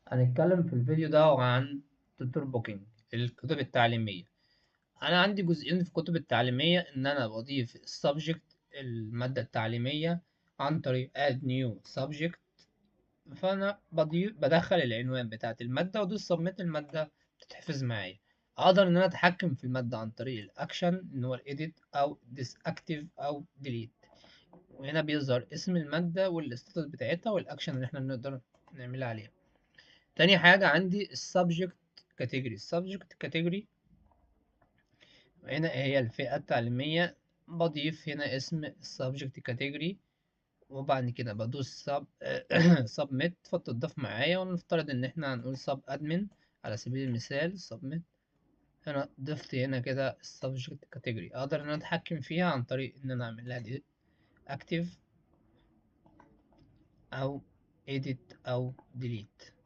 هنتكلم في الفيديو ده عن tutor booking الكتب التعليمية. أنا عندي جزئين في الكتب التعليمية، إن أنا بضيف ال subject المادة التعليمية عن طريق add new subject، فأنا بضيف بدخل العنوان بتاعت المادة وأدوس submit، المادة بتتحفظ معايا. أقدر إن أنا أتحكم في المادة عن طريق الأكشن إن هو ال edit أو disactive أو delete، وهنا بيظهر اسم المادة وال status بتاعتها والأكشن اللي إحنا بنقدر نعملها عليها. تاني حاجة عندي ال subject category. ال subject category هنا هي الفئة التعليمية، بضيف هنا اسم ال subject category وبعد كده بدوس submit فتضاف معايا. ونفترض ان احنا هنقول sub admin على سبيل المثال submit. انا ضفت هنا كده ال subject category، اقدر ان انا اتحكم فيها عن طريق ان انا اعمل لها active او edit او delete.